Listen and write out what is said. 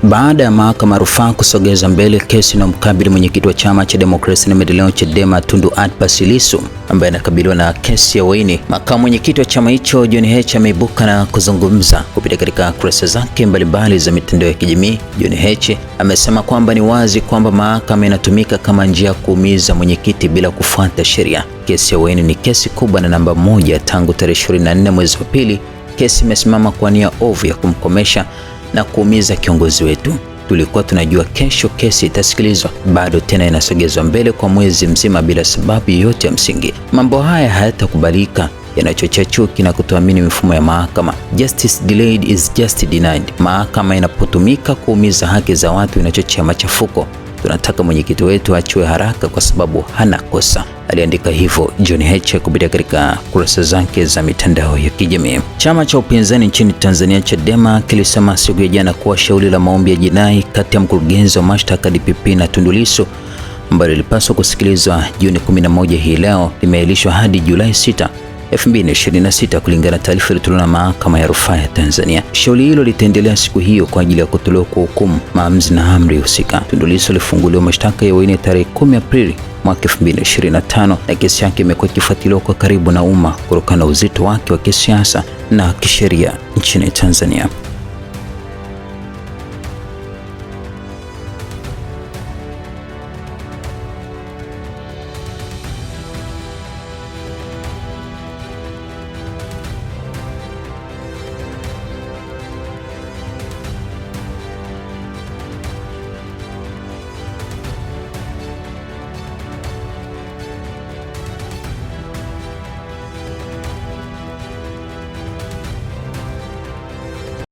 Baada ya mahakama rufaa kusogeza mbele kesi inayomkabili mwenyekiti wa chama cha demokrasia na maendeleo Chadema Tundu Antipas Lissu ambaye anakabiliwa na kesi ya uhaini, makamu mwenyekiti wa chama hicho John Heche ameibuka na kuzungumza kupitia katika kurasa zake mbalimbali za mitandao ya kijamii. John Heche amesema kwamba ni wazi kwamba mahakama inatumika kama njia ya kuumiza mwenyekiti bila kufuata sheria. Kesi ya uhaini ni kesi kubwa na namba moja tangu tarehe 24 mwezi wa pili. Kesi imesimama kwa nia ovu ya kumkomesha na kuumiza kiongozi wetu. Tulikuwa tunajua kesho kesi itasikilizwa, bado tena inasogezwa mbele kwa mwezi mzima bila sababu yoyote ya msingi. Mambo haya hayatakubalika, yanachochea chuki na kutoamini mifumo ya mahakama. Justice delayed is just denied. Mahakama inapotumika kuumiza haki za watu inachochea machafuko. Tunataka mwenyekiti wetu achiwe haraka kwa sababu hana kosa. Aliandika hivyo John Heche kupitia katika kurasa zake za mitandao ya kijamii. Chama cha upinzani nchini Tanzania Chadema kilisema siku ya jana kuwa shauri la maombi ya jinai kati ya mkurugenzi wa mashtaka DPP na Tundu Lissu ambalo lilipaswa kusikilizwa Juni 11 hii leo limeahirishwa hadi Julai 6, 2026 kulingana na taarifa iliyotolewa na mahakama ya rufaa ya Tanzania. Shauri hilo litaendelea siku hiyo kwa ajili ya kutolewa kwa hukumu, maamuzi na amri husika. Tundu Lissu alifunguliwa mashtaka ya uhaini tarehe 10 Aprili mwaka 2025 na kesi yake imekuwa ikifuatiliwa kwa karibu na umma kutokana na uzito wake wa kisiasa na kisheria nchini Tanzania.